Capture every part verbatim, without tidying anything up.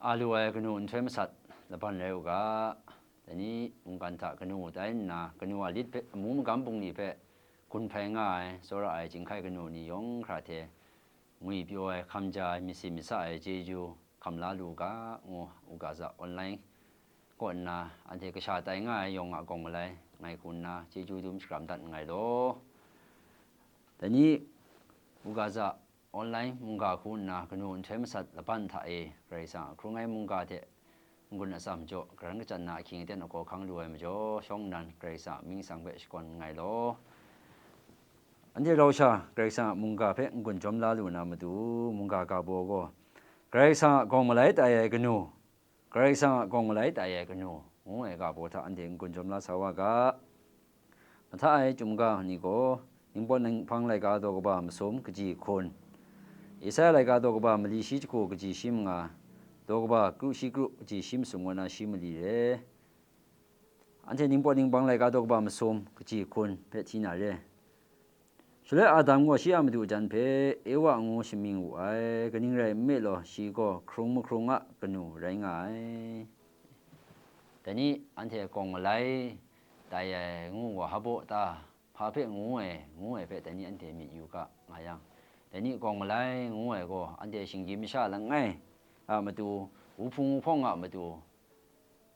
A lu ai kanu nhtoi masat laban rai u ga, dai ni mungkan hta kanu tai nna, kanu a lit hpe, amu magam bungli hpe gun hpai nga ai, tsawra ai chyinghkai kanu ni yawng hkra hte, ngwi pyaw ai, hkam ja ai, myit si myit sa ai chyeju hkam la lu u ga, ngu u ga za, online kaw nna, anhte kasha tai nga ai yawng a kawng malai ngai hku nna, chyeju dum shakram dat nngai law. Dai ni u ga za, online mungga hku nna kanu nhtoi masat laban hta e Karai Kasang a hkrung ai mungga hte n-gun atsam jaw, karan kachyan na ahkying aten agaw hkang lu ai majaw, shawng nnan Karai Kasang a mying tsang hpe shakawn nngai law. Anhte rau sha Karai Kasang a mungga hpe n-gun jawm la lu na matu, mungga ga baw gaw, Karai Kasang a gawng malai tai ai kanu, Karai Kasang a gawng malai tai ai kanu, ngu ai ga baw hta anhte n-gun jawm la sa wa ga. Mahta e chyum ga ni gaw, Ningpawt Ninghpang laika daw kaba masum kaji hkun, Isaya laika daw kaba mali shi jahku kaji shi manga, daw kaba kru shi kru kaji shi masum ngu na shi mali re. Anhte Ningpawt Ninghpang laika daw kaba masum kaji hkun hpe hti na re. Shaloi Adam gaw shi a madu jan hpe Ewa ngu shamying wu ai, kaning rai nme law, shi gaw hkrung mahkrung a kanu rai nga ai. Dai ni anhte gawng malai tai ai ngu wa hpa baw ta, hpa hpe ngu ai, ngu ai hpe dai ni anhte myit yu ga nga yang, dai ni gawng malai ngu ai gaw anhte shinggyim masha langai a matu, wuhpung wuhpawng a matu,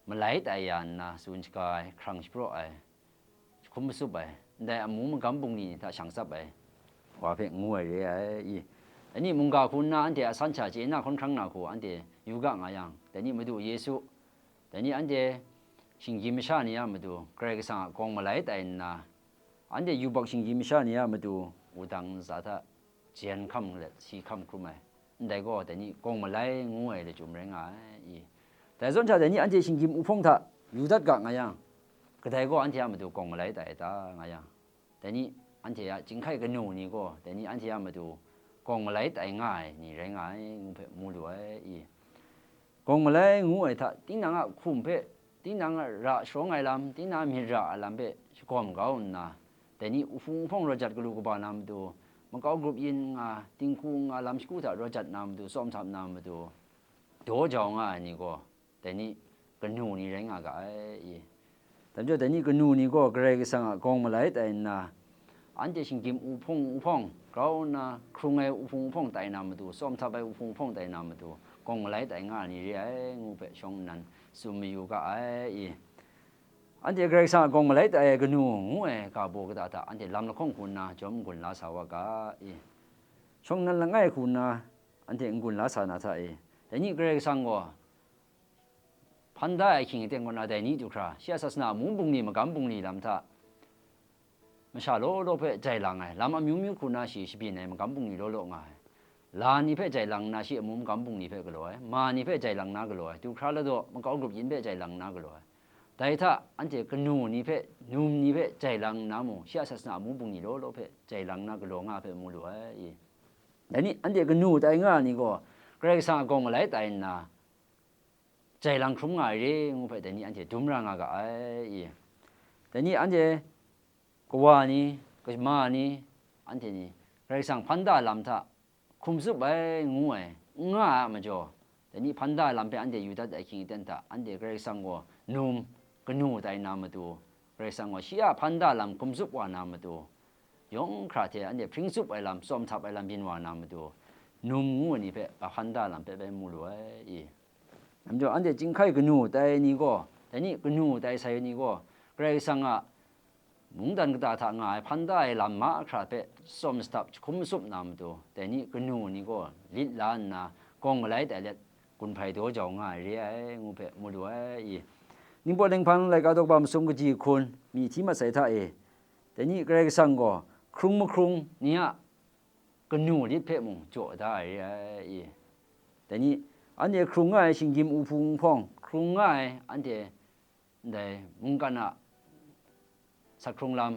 malai tai ya nna tsun shaga ai, hkrang shapraw ai, jahkum matsup ai, ndai amu magam bungli ni hta shang tsap ai wa hpe ngu ai re ai i. Dai ni mungga hku nna anhte a san sha chye na hkawn hkrang na hku anhte yu ga nga yang, dai ni Madu Yesu, dai ni anhte shinggyim masha ni a matu, Karai Kasang a gawng malai tai nna, anhte yubak shinggyim masha ni a matu wudang ntsa hta jen hkam let si hkam hkrum ai, ndai gaw dai ni gawng malai ngu ai lachyum rai nga ai i. Dai zawn hta dai ni anhte shinggyim wuhpawng hta yu dat ga nga yang, kadai gaw anhte a matu gawng malai tai ai ta nga yang, dai ni anhte a chyinghkai kanu ni gaw dai ni anhte a matu gawng malai tai nga ai ni rai nga ai ngu hpe mu lu ai i. Gawng malai ngu ai hta, tinang a hkum hpe, tinang a ra sharawng ai lam, tinang a myit ra ai lam hpe shagawm kau nna, dai ni wuhpung wuhpawng rawt jat galu kaba na matu, makau grup yin nga, dinghku nga, lam shagu hta rawt jat na matu, tsawm htap na matu, daw jau nga ai ni gaw, dai ni kanu ni rai nga ga ai i. Dai majaw, dai ni kanu ni gaw Karai Kasang a gawng malai tai nna, anhte shinggyim wuhpung wuhpawng grau nna hkrung ai wuhpung wuhpawng tai na matu, tsawm htap ai wuhpung wuhpawng tai na matu, gawng malai tai nga ai ni re ai, ngu hpe shawng nnan tsun mayu ga ai i. Anhte Karai Kasang a gawng malai tai ai kanu ngu ai ga baw kata hta anhte lam lahkawng hku nna jawm n-gun la sa wa ga i. Shawng nnan langai hku nna anhte n-gun la sa na hta e, dai ni Karai Kasang gaw hpan da ai ahkying aten kaw na dai ni du hkra, shi a sasana mung bungli magam bungli lam hta masha law law hpe jai lang ai, lam amyu myu hku na shi shabyin ai magam bungli law law nga ai. La ni hpe jai lang nna shi amu magam bungli hpe galaw ai, ma ni hpe jai lang na galaw ai, du hkra ladaw makau grup yin hpe jai lang na galaw ai. Dai hta anhte kanu ni hpe, num ni hpe jai lang nna mung, shi a sasana amu bungli law law hpe jai lang na galaw nga ai hpe mu lu ai i. Dai ni anhte kanu tai nga ai ni gaw, Karai Kasang a gawng malai tai nna, jai lang hkrum nga ai re ngu hpe dai ni anhte dum ra nga ga ai i. Dai ni anhte kawa ni, kama ni, anhte ni Karai Kasang hpan da lam hta hkum tsup ai ngu ai, n nga ai a majaw, dai ni hpan da ai lam hpe anhte yu dat ai ahkying aten hta, anhte Karai Kasang gaw num, kanu tai na matu, Karai Kasang gaw shi a hpan da lam hkum tsup wa na matu, yawng hkra hte anhte hpring tsup ai lam, tsawm htap ai lam byin wa na matu, num ngu ai ni hpe a hpan da lam hpe bai mu lu ai i. Dai majaw, anhte chyinghkai kanu tai ai ni gaw, dai ni kanu tai sai ai ni gaw, Karai Kasang a mungdan kata hta nga ai hpan da ai lam mahkra hpe tsawm shatap jahkum matsup na matu, dai ni kanu ni gaw lit la nna gawng malai tai let, gun hpai daw jau nga ai re ai, ngu hpe mu lu ai i. Ningpawt Ninghpang laika daw kaba masum kaji hkun mi hti mat sai hta e, dai ni Karai Kasang gaw hkrung mahkrung ni a kanu lit hpe mung jaw da ai re ai i. Dai ni, anhte hkrung nga ai shinggyim wuhpung wuhpawng, hkrung nga ai anhte ndai mungkan a sak hkrung lam,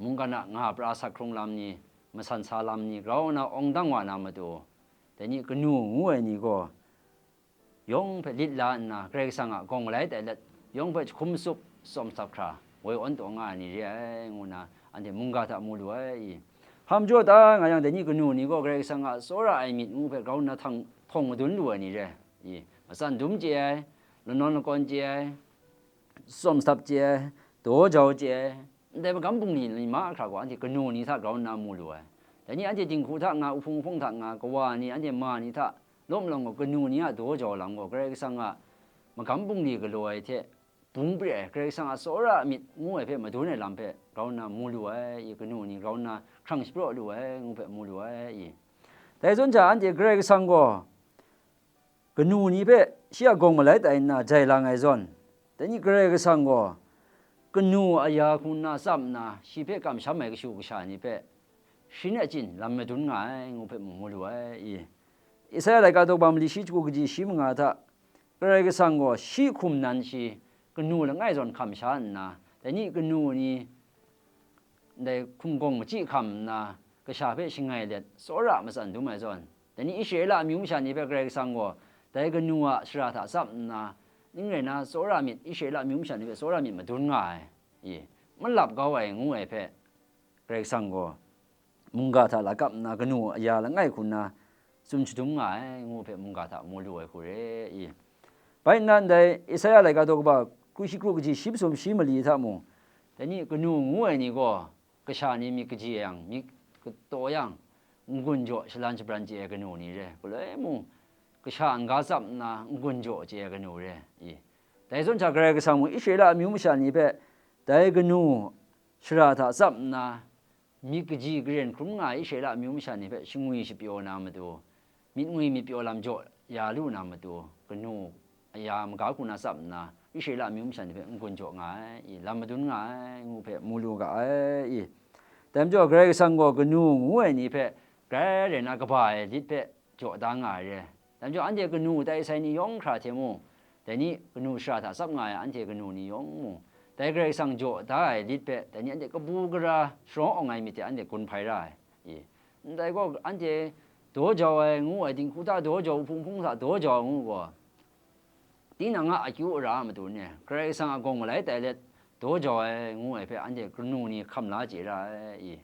mungkan a nga pra sak hkrung lam ni, masan sa lam ni grau nna awng dang wa na matu, dai ni kanu ngu ai ni gaw, yawng hpe lit la nna, Karai Kasang a gawng malai tai let, yawng hpe jahkum matsup tsawm shatap hkra, woi awn taw nga ai ni re ai, ngu nna anhte mungga hta mu lu ai i. Hpa majaw ta nga yang, dai ni kanu ni gaw Karai Kasang a tsawra ai myit ngu hpe grau nna htang, htawng madun lu ai ni re i. matsan dum chye ai, lanawn lakawn chye ai, tsawm sap chye ai, daw jau chye ai, ndai magam bungli ni mahkra gaw anhte kanu ni hta grau nna mu lu ai. Dai ni anhte dinghku hta nga, uhpung uhpung hta nga, kawa ni, anhte ma ni hta lawm lawng gaw, kanu ni a daw jau lam gaw, Karai Kasang a magam bungli galaw ai hte bung pre ai, Karai Kasang a tsawra ai myit ngu ai hpe madun ai lam hpe grau nna mu lu ai, i, kanu ni grau nna hkrang shapraw lu ai, ngu hpe mu lu ai, i. Dai zawn hta anhte Karai Kasang gaw kanu ni hpe shi a gawng malai tai nna jai lang ai zawn, dai ni Karai Kasang gaw kanu aya hku nna tsap nna, shi hpe kamsham ai kashu kasha ni hpe sharin achyin lam madun nga ai, ngu hpe mung mu lu ai, i. Isaya laika daw kaba mali shi hkru kaji shi manga hta, Karai Kasang gaw shi hkum nan shi kanu langai zawn hkam sha nna, dai ni kanu ni ndai hkum gawng machyi hkam nna, kasha hpe shangai let, tsawra matsan dum ai zawn, dai ni Israela amyu masha ni hpe Karai Kasang gaw dai kanu a shara hta tsap nna, ning rai na, tsawra myit, Israela amyu masha ni hpe tsawra myit madun nga ai, i, malap kau ai ngu ai hpe, Karai Kasang gaw mungga hta lakap nna, kanu aya langai hku nna tsun shadum nga ai, ngu hpe mungga hta mu lu ai hku re i. Bai nna ndai Isaya laika daw kaba hkru shi hkru kaji shi masum shi mali hta mung, dai ni kanu ngu ai ni gaw, kasha ni myit kaji yang, myit kataw yang, n-gun jaw shalan shabran chye ai kanu ni re, galoi mung, kasha n-ga tsap nna n-gun jaw chye ai kanu re i. Dai zawn hta Karai Kasang mung Israela amyu masha ni hpe dai kanu shara hta tsap nna, myit kaji karen hkrum nga ai Israela amyu masha ni hpe shangwi shapyaw na matu, myit ngwi myit pyaw lam jaw ya lu na matu, kanu aya maga hku na tsap nna, Israela amyu masha ni hpe n-gun jaw nga ai, i, lam madun nga ai, ngu hpe mu lu ga ai, i. Dai majaw, Karai Kasang gaw kanu ngu ai ni hpe grai rai na kaba ai lit hpe jaw da nga ai re. Dai majaw, anhte kanu tai sai ni yawng hkra hte mung, dai ni kanu shara hta tsap nga ai anhte kanu ni yawng mung, dai Karai Kasang jaw da ai lit hpe, dai ni anhte kabu gara sharawng awng ai myit hte anhte gun hpai ra ai, i. Ndai gaw, anhte daw jau ai ngu ai, dinghku hta daw jau, hpung hpung hta daw jau ai ngu gaw, tinang a akyu ara a matu ni, Karai Kasang a gawng malai tai let daw jau ai ngu ai hpe, anhte kanu ni hkam la chye ra ai, i.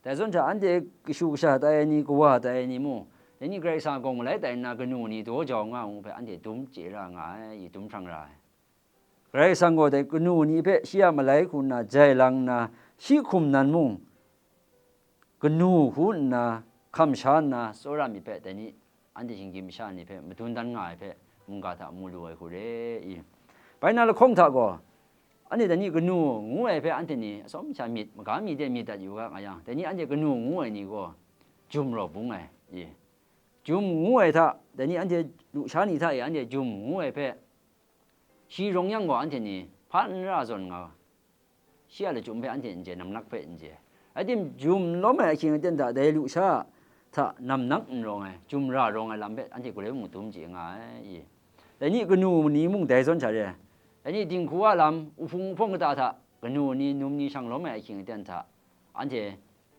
Dai zawn hta anhte kashu kasha tai ai ni, kawa tai ai ni mung, dai ni Karai Kasang a gawng malai tai nna kanu ni daw jau nga ngu hpe anhte dum chye ra nga ai, i, dum hprang ra ai. Karai Kasang gaw dai kanu ni hpe shi a malai hku nna jai lang nna, shi hkum nan mung kanu hku nna hkam sha nna tsawra myit hpe, dai ni anhte shinggyim masha ni hpe madun dan nga ai hpe mungga hta mu lu ai hku re i. Bai na lahkawng hta gaw, anhte dai ni kanu ngu ai hpe anhte ni atsawm sha myit maga mi de myit dat yu ga nga yang, dai ni anhte kanu ngu ai ni gaw, jum raw bung ai i. Jum ngu ai hta, dai ni anhte lusha ni hta e anhte jum ngu ai hpe, shi rawng yang gaw anhte ni hpa n ra zawn nga, shi a lachyum hpe anhte n chye, namnak hpe n chye. Rai tim, jum lawm ai ahkying aten hta dai lusha hta namnak n rawng ai, jum ra rawng ai lam hpe anhte galoi mung dum chye nga ai i. Dai ni kanu ni mung dai zawn sha re ai. Dai ni dinghku a lam, uhpung uhpawng kata hta kanu ni, num ni shang lawm ai ahkying aten hta, anhte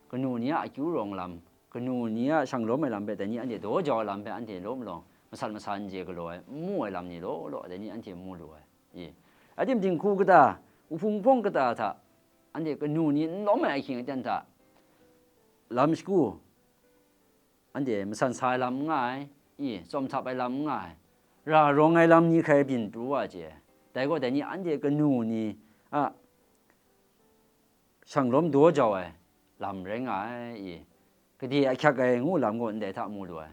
kanu ni a akyu rawng lam, kanu ni a shang lawm ai lam hpe, dai ni anhte daw jau ai lam hpe anhte law malawng masat masa n chye galaw ai, n mu ai lam ni law law, dai ni anhte mu lu ai. I, rai tim, dinghku kata, uhpung hpawng kata hta, anhte kanu ni n lawm ai ahkying aten hta, lam shagu, anhte masan sa ai lam n nga ai, i, tsawm htap ai lam n nga ai, ra rawng ai lam ni hkrai byin pru wa chye. Dai gaw, dai ni anhte kanu ni a shang lawm daw jau ai lam rai nga ai, i, gade ahkyak ai ngu lam gaw ndai hta mu lu ai.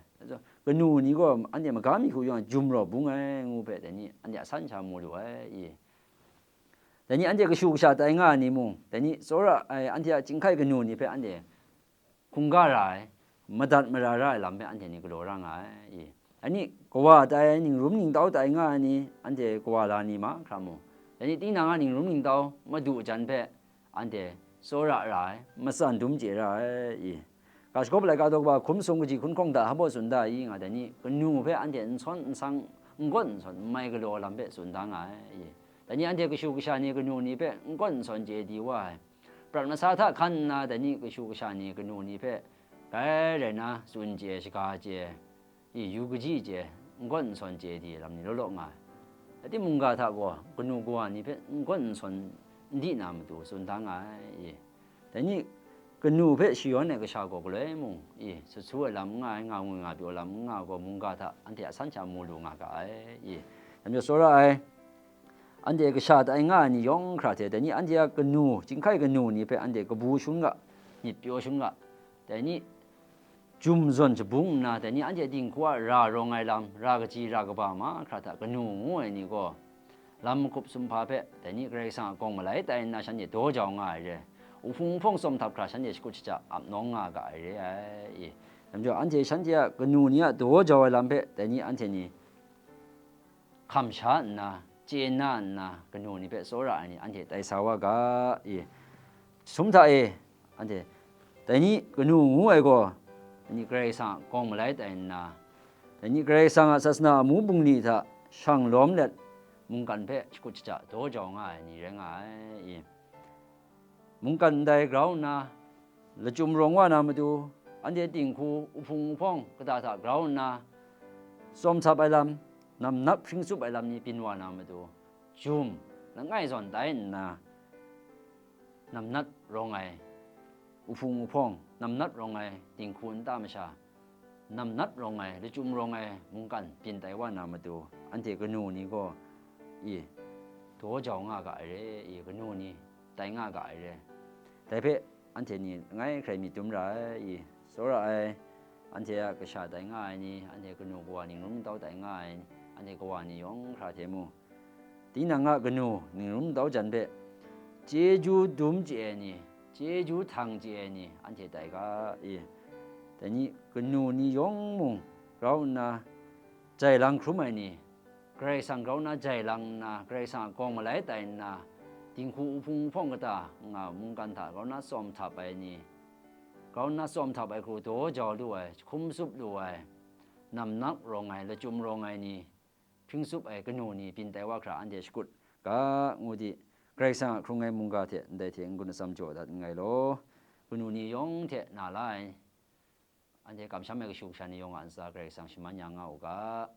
Kanu ni gaw anhte maga mi hku yawng jum raw bung ai ngu hpe, dai ni anhte a san sha mu lu ai, i. Dai ni anhte kashu kasha tai nga ai ni mung, dai ni tsawra ai anhte a chyinghkai kanu ni hpe anhte hkungga ra ai, madat mara ra ai lam hpe anhte ni galaw ra nga ai, i. Dai ni kawa tai ai, ningrum ningtau tai nga ai ni, anhte kawa la ni mahkra mu. Dai ni tinang a ningrum ningtau madu jan hpe anhte tsawra ra ai, matsan dum chye ra ai, i. Ga shagawp laika daw kaba hkum sung kaji hkun hkawng hta hpa baw tsun da i nga, dai ni kanu hpe anhte n sawn n sang, n gawn n sawn, n mai galaw lam hpe tsun da nga ai, i. Dai ni anhte kashu kasha ni kanu ni hpe n gawn n sawn chye di wa ai, prat masa hta hkan nna, dai ni kashu kasha ni kanu ni hpe grai rai na tsun chye, shaga chye, i, yu kaji chye, n gawn n sawn chye di lam ni law law nga ai. Rai timung, ga hta gaw kanu kawa ni hpe n gawn n sawn n di na matu tsun da nga ai, i. Dai ni kanu hpe shayawn ai kasha gaw galoi mung, i, sut su ai lam n nga ai, nga ngwi nga pyaw lam n nga ai gaw, mungga hta anhte a san sha mu lu nga ga ai, i, dai majaw tsawra ai, anhte kasha tai nga ai ni yawng hkra hte, dai ni anhte a kanu, chyinghkai kanu ni hpe anhte kabu shangun ga, myit pyaw shangun ga, dai ni jum zawn shabung nna, dai ni anhte dinghku a ra rawng ai lam, ra kaji ra kaba mahkra hta kanu ngu ai ni gaw, lam magup sumhpa hpe, dai ni Karai Kasang a gawng malai tai nna shanhte daw jau nga ai re, uhpung uhpawng tsawm htap hkra shanhte shakut shaja ap nawng nga ga ai re ai. I, dai majaw, anhte shanhte a kanu ni a daw jau ai lam hpe, dai ni anhte ni hkam sha nna, chye na nna, kanu ni hpe tsawra ai ni anhte tai sa wa ga, i, sum hta e, anhte, dai ni kanu ngu ai gaw, dai ni Karai Kasang a gawng malai tai nna, dai ni Karai Kasang a sasana amu bungli hta shang lawm let, mungkan hpe shakut shaja daw jau nga ai ni rai nga ai, i. Mungkan ndai grau nna, lachyum rawng wa na matu, anhte dinghku, uhpung uhpawng kata hta grau nna, tsawm htap ai lam, namnak hpring tsup ai lam ni byin wa na matu, jum langai zawn tai nna, namnat rawng ai, uhpung uhpawng namnat rawng ai dinghku nta masha, namnat rawng ai, lachyum rawng ai mungkan byin tai wa na matu, anhte kanu ni gaw, i, daw jau nga ga ai re, i, kanu ni tai nga ga ai re. Dai hpe anhte ni langai hkrai myit dum ra ai, i, tsawra ai, anhte a kasha tai nga ai ni, anhte kanu kawa ningrum kau tai nga ai, anhte kawa ni yawng hkra hte mung, tinang a kanu ningrum kau jan hpe, chyeju dum chye ai ni, chyeju htang chye ai ni, anhte tai ga, i, dai ni kanu ni yawng mung grau nna jai lang hkrum ai ni, Karai Kasang grau nna jai lang nna, Karai Kasang a gawng malai tai nna, dinghku uhpung uhpawng kata nga mungkan hta grau nna tsawm htap ai ni, grau nna tsawm htap ai hku daw jau lu ai, jahkum tsup lu ai, namnak rawng ai, lachyum rawng ai ni, hpring tsup ai kanu ni byin tai wa hkra anhte shakut ga, ngu di, Karai Kasang a hkrung ai mungga hte ndai hte n-gun atsam jaw dat nngai law, kanu ni yawng hte na la ai, anhte kamsham ai kashu kasha ni yawng a ntsa Karai Kasang shaman ya nga u ga.